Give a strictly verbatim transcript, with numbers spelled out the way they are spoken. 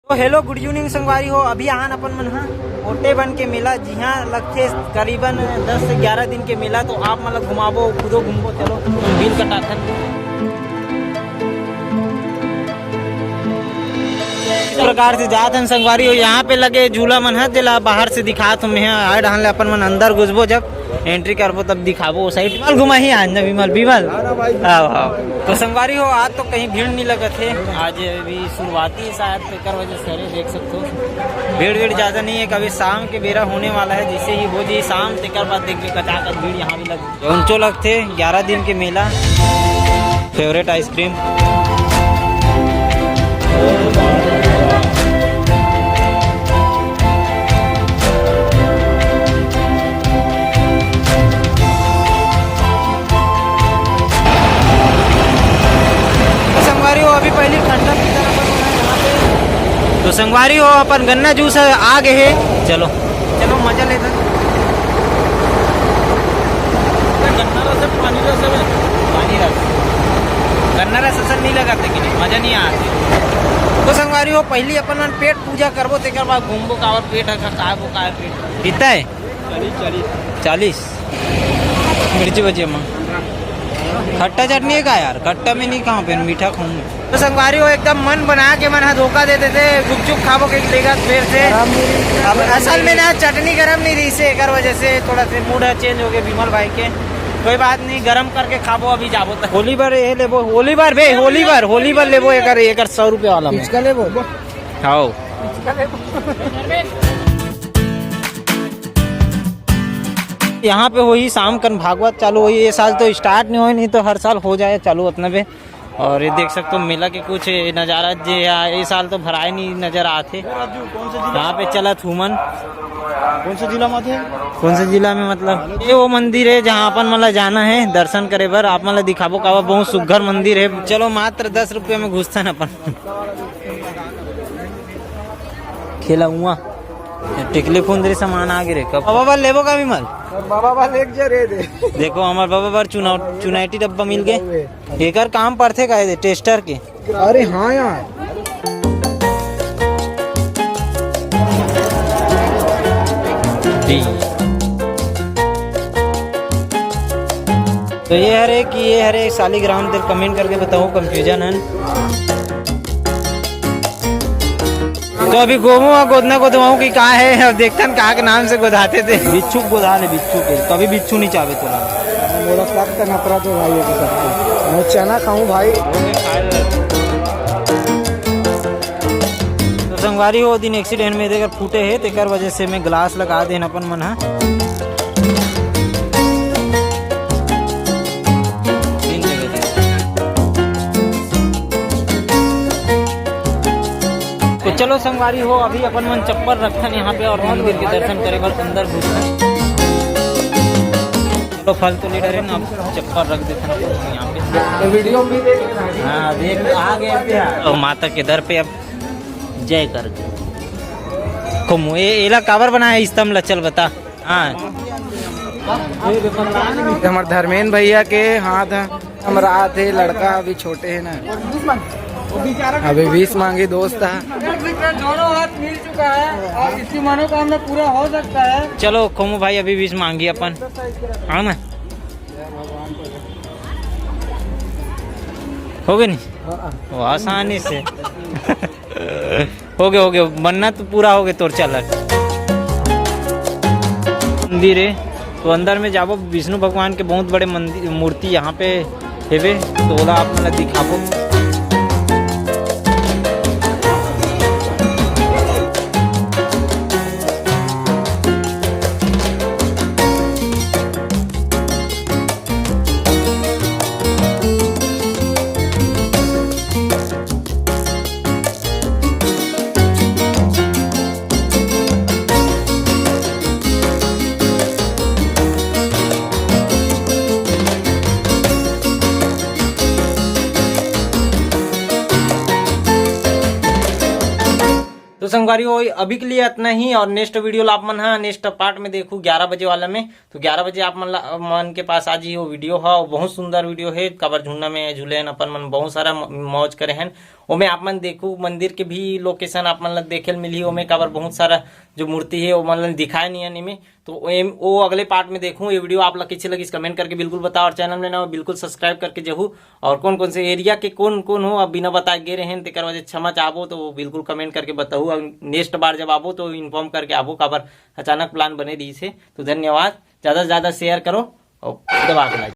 तो hello, good evening संगवारी हो। अभी आन अपन मन ह ओटेबन के मेला, जिहाँ लगथे करीबन दस से ग्यारह दिन के मेला। तो आप मन ल घुमाबो, खुदो घूमबो। चलो, बिल कटाथन। इस प्रकार से जात हन संगवारी हो। यहाँ पे लगे झूला मन ह, जेला बाहर से दिखात हूँ मैं। आए डहन ले अपन मन अंदर घुसबो, जब एंट्री करबो तब दिखाबो। ओ साइड विमल घुमा ही आज ना, विमल, विमल। आओ, आओ। तो संगवारी हो, आज तो कहीं भीड़ नहीं लगत हे, आज अभी शुरुआती है शायद, तेकर वजह से हरे, देख सकते हो भीड़ वीड़ ज्यादा नहीं है। कभी शाम के बेरा होने वाला है, जैसे ही हो जाए शाम, तेकर बाद देखबे कचाकच भीड़ यहाँ भी लग, ऊंचो लगथे ग्यारह दिन के मेला। Favourite ice cream. संगवारी हो, अभी पहली ठंडा पीता ना, पर यहाँ पे तो संगवारी हो, अपन गन्ना जूस आ गे हे। चलो, चलो, मजा लेथन। गन्ना रस है, पानी रस है? पानी रस। गन्ना रस असन नहीं लगत हे कि नहीं, मजा नहीं आत हे। तो संगवारी हो, पहली अपन मन पेट पूजा करबो, तेकर बाद घूमबो, काबर पेट ह का, काबो का पेट। कितना है? चालीस। मिर्ची बचे माँ। खट्टा चटनी है का यार? खट्टा में नहीं, कहाँ पे मीठा खाऊंगा। तो संगवारी हो, एकदम मन बना के मन हा धोखा दे देथे, गुपचुप खाबो के लेगा फिर से। अब असल में ना चटनी गरम नहीं रही से, एकर वजह से थोड़ा से मूड चेंज हो गया विमल भाई के। कोई बात नहीं, गरम करके खाबो, अभी जाबो तक। होली बार ये लेबो, होली बार बे, होली बार, होली बार लेबो एकर, एकर सौ रुपया वाला में। इसका लेबो? खाओ। यहाँ पे वही शाम कन भागवत चालू होही। ये साल तो स्टार्ट नहीं होए, नहीं तो हर साल हो जाए चालू उतना पे। और ये देख सकते हो मेला के कुछ नज़ारा जे आ, ये साल तो भराए नहीं नजर आते। यहाँ पे चलत हूँ मन। कौन से जिला में थे? कौन से जिला में मतलब? ये वो मंदिर है जहाँ अपन मन ला जाना है दर्शन करे बर। आप मन ला दिखाबो काबर, बहुत सुग्घर मंदिर है। चलो, मात्र दस रुपये में घुसथन अपन। खेला हुआ। टिकली फुंदरी सामान आ गे रे। कब बाबा बर लेबो का विमल? बाबा बर लेके जा रे दे। देखो, हमार बाबा बर चुनाव, चुनाइटी डब्बा मिल गए। एकर काम पड़थे का दे, टेस्टर के? अरे हाँ यार। डी। तो ये हरे कि ये हरे शालिग्राम, तेल कमेंट करके बताओ, कंफ्यूजन है। तो अभी गोमू ह गोदना गोदवाऊं कि का है, अब देखथन का के नाम से गोदाथे ते। बिच्छू गोदा ले, बिच्छू के। कभी बिच्छू नहीं चाहबे तोला। मोला सख्त नफरत है भाई, ये सबसे। मैं चना खाऊं भाई। तो संगवारी हो, दिन एक्सीडेंट में देकर फूटे है, तेकर वजह से मैं ग्लास लगा देन अपन मन ह। तो चलो संगवारी हो, अभी अपन मन चप्पल रखथन यहाँ पे और मंदिर के दर्शन करे बर अंदर घुसथन। तो फल तो ले डरे ना, अब चप्पल रख देथन अपन मन यहाँ पे। तो वीडियो भी देख। हाँ, देख, आ गए थे। तो माता के दर पे अब जय कर। को मु-, ए-, एला काबर बनाया स्तंभ ला, चल बता। हाँ। हमार धर्मेंद्र भैया के हाथ है, हम रात है, लड़का अभी छोटे है ना, अभी विश मांगी दोस्त है। दोनों हाथ मिल चुका है और इसकी मनोकामना पूरा हो सकता है। चलो खोमू भाई, अभी विश मांगी अपन, हाँ ना, हो गए नहीं? वो आसानी से। हो गए, हो गए, मन्नत पूरा हो गए तोर, चल। मंदिर है, तो अंदर में जाबो। विष्णु भगवान के बहुत बड़े मंदिर, मूर्ति यहाँ पे हेवे, तो ओला आप मन ला दिखाबो। तो संगवारी हो, अभी के लिए इतना ही और नेक्स्ट वीडियो ला आप मन हा नेक्स्ट पार्ट में देखू ग्यारह बजे वाला में। तो ग्यारह बजे आप मन ला, मन के पास आ जी वो वीडियो हा, बहुत सुंदर वीडियो है। काबर झुन्ना में झूले हन अपन मन, बहुत सारा म-, मौज करे हन। ओमे आप मन देखू, मंदिर के भी लोकेशन आप मन ला देखे ल मिलही। ओमे काबर बहुत सारा जो मूर्ति हे, ओमन ला दिखाए नहीं आने में। तो एम-, वो अगले पार्ट में देखूँ। ये वीडियो आप ला कैसे लगिस, कमेंट करके बिल्कुल बताओ, और चैनल में ना हो, बिल्कुल सब्सक्राइब करके जहू। और कौन कौन से एरिया के कौन कौन हो, अब बिना बताए गे रहेन, तेकर वजह क्षमा चाहबो, तो बिल्कुल कमेंट करके बताहू। और नेक्स्ट बार जब आबो, तो इन्फॉर्म करके आबो, काबर अचानक प्लान बने रहिस हे। तो धन्यवाद, ज़्यादा से ज़्यादा शेयर करो और दबा के like।